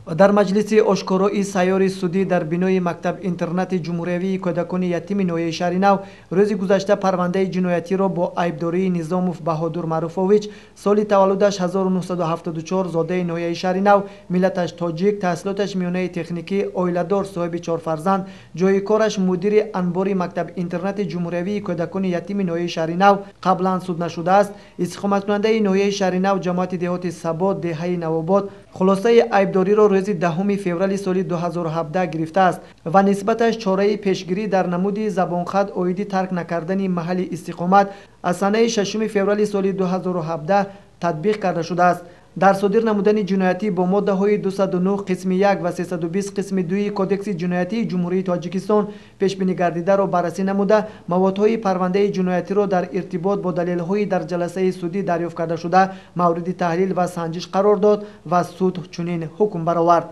Дар маҷлиси ошкорои сайёри судӣ дар бинои мактаб-интернати ҷумҳуриявии кӯдакони ятими ноҳияи Шаҳри Нав рӯзи гузашта парвандаи ҷиноятиро бо айбдории Низомов Баҳодур Маъруфович, соли таваллудаш 1974, зодаи ноҳияи Шаҳри Нав, миллаташ тоҷик, таҳсилоташ миёнаи техникӣ, оиладор, соҳиби 4 фарзанд, ҷойи кораш мудири анбори мактаб-интернати ҷумҳуриявии кӯдакони ятими ноҳияи Шаҳри Нав, қаблан суд нашудааст, истиқоматкунандаи ноҳияи Шаҳри Нав, ҷамоати деҳоти Сабот, деҳаи Навобод, хулосаи айбдориро рӯзи 10 феврали соли 2017 гирифтааст ва нисбаташ чораи пешгирӣ дар намуди забонхат оиди тарк накардани маҳалли истиқомат аз санаи 6 феврали соли 2017 татбиқ карда шудааст. Дар содир намудани ҷиноятӣ бо моддаҳои 209 қисми 1 ва 320 қисми 2 Кодекси ҷиноятии Ҷумҳурии Тоҷикистон пешбинӣ гардидаро баррасӣ намуда, маводҳои парвандаи ҷиноятиро дар иртибот бо далелҳои дар ҷаласаи судӣ дарёфт карда шуда мавриди таҳлил ва санҷиш қарор дод ва суд чунин ҳукм баровард.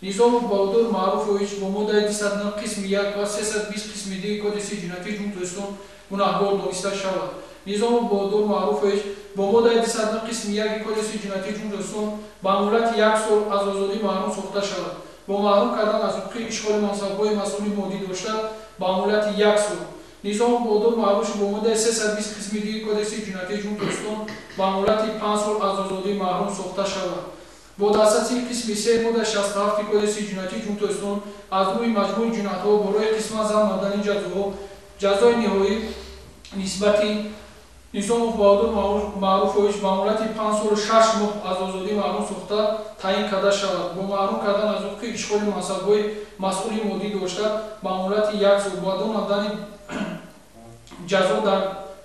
Низомов Баҳодур Маъруфович бо моддаи 209 қисми 1 ва 320 қисми 2 Кодекси ҷиноятии Ҷумҳурии Тоҷикистон гунаҳкор дониста шавад. Низомов Баҳодур Маъруфович бо моддаи 209 қисми 1 Кодекси ҷиноятии Ҷумҳурии Тоҷикистон ба муҳлати 1 сол аз озодӣ маҳрум сохта шавад. Бо маҳрум кардан аз ҳуқуқи ишғоли мансабҳои масъули моддӣ дошта ба муҳлати 1 сол. Низомов Баҳодур Маъруфович бо моддаи 320 қисми 2 Кодекси ҷиноятии Ҷумҳурии Тоҷикистон ба муҳлати 5 сол аз озодӣ маҳрум сохта шавад. Бо дастраси қисми 3 моддаи 67 Кодекси ҷиноятии Ҷумҳурии Тоҷикистон аз рӯи маҷмӯи ҷиноятҳо барои қисман зам намудани ҷазоҳо ҷазои ниҳоӣ нисбати Низомов Баҳодур Маъруфович ба муҳлати 5 солу 6 моҳ аз озодӣ маҳрум сохта таъин карда шавад. Бо маҳрум кардан аз ҳуқуқи ишғоли мансабҳои масъули моддӣ дошта ба муҳлати 1 сол бо адо намудани ҷазо дар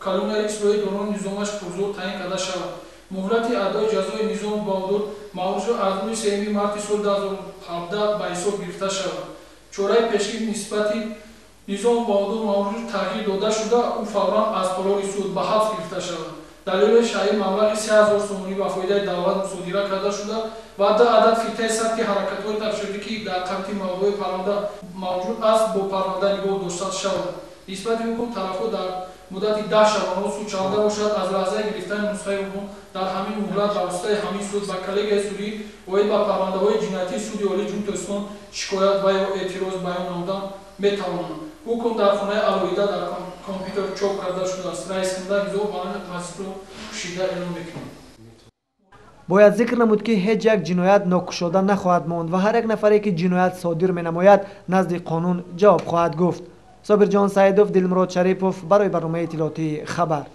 колонияи ислоҳии дорони низомаш пурзур таъин карда шавад. Муҳлати адои ҷазои Низомов Баҳодур Маъруфович аз рӯзи 3 марти соли 2017 ба ҳисоб гирифта шавад. Чораи пешгирӣ нисбати Низомов Баҳодур Маъруфович тағйир дода шуда, ӯ фавран аз толори суд ба ҳабс гирифта шавад. Далелҳои шаръӣ маблағи 3000 сомонӣ ба фоидаи давлат мусодира карда шуда ва 2 адад фитаи сабти ҳаракатҳои тафтишотӣ, ки дар қабти маводҳои парванда мавҷуд аст, бо парванда нигоҳ дошта шавад. Нисбати ҳукм тарафҳо дар муддати 10 шабонарӯз судшаванда бошад. Аз лаҳзаи гирифтани нусхаи ҳукм дар ҳамин муҳлат ба воситаи ҳамин суд ба коллегияи судӣ оид ба парвандаҳои ҷиноятии Суди Олии Ҷумҳурии Тоҷикистон шикоят ва ё эътироз баён намудан метавонанд. Ҳукм дар хонаи алоҳида дар компютер чоп карда шудааст. Раискунанда Низомов маҷлисро кушида эълон мекунад. Бояд зикр намуд, ки ҳеҷ як ҷиноят нокушода нахоҳад монд ва ҳар як нафаре, ки ҷиноят содир менамояд, назди қонун ҷавоб хоҳад гуфт. Собирҷон Саидов, Дилмурод Шарипов барои барномаи иттилоотии «Хабар».